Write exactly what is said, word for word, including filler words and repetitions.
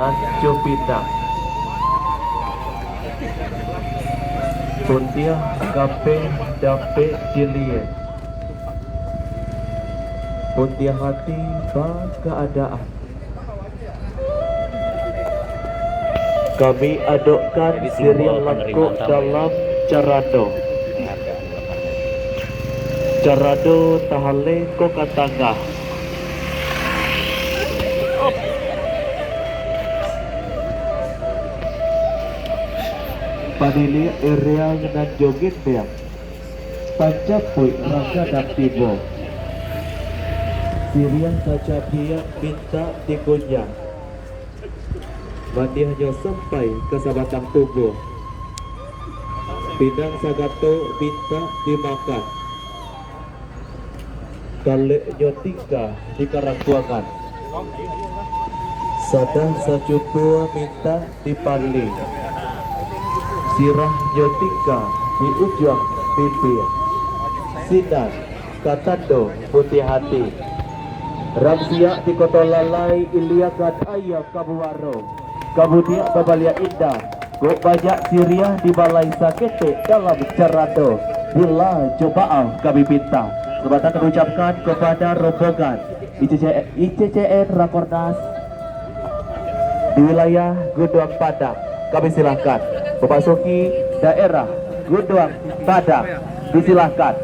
Anjo pinang. Putiah kapeh dapek diliek. Putiah hati bakaadaan. Kami adokkan siriah langkok dalam carado. Carado tahaleh ko ka tangah. Paniliak iriang nan jo gendang, panjapuik ragadang tibo. Siriah tacabiak mintak dikunyah. Maniahnyo sampai ka sabatang tubuah. Pinang sagatok mintak dimakan. Kaleknyo tingga di karangkuangan. Sadah sacutua mintak dipalih. Sirahnyo tingga di ujuang bibia. Sinan ka tando putiah hati. Ramsiak di koto lalai, iliakan aia ka muaro. Kamudiak babaliak indah, kok banyak siriah dibalai saketek dalam carado. Rila jo maaf kami pinta. Selamat kami ucapkan kepada rombongan I C C, I C C N Rakornas di wilayah Guduang Padang. Kami silahkan memasuki daerah Guduang Padang. Disilahkan.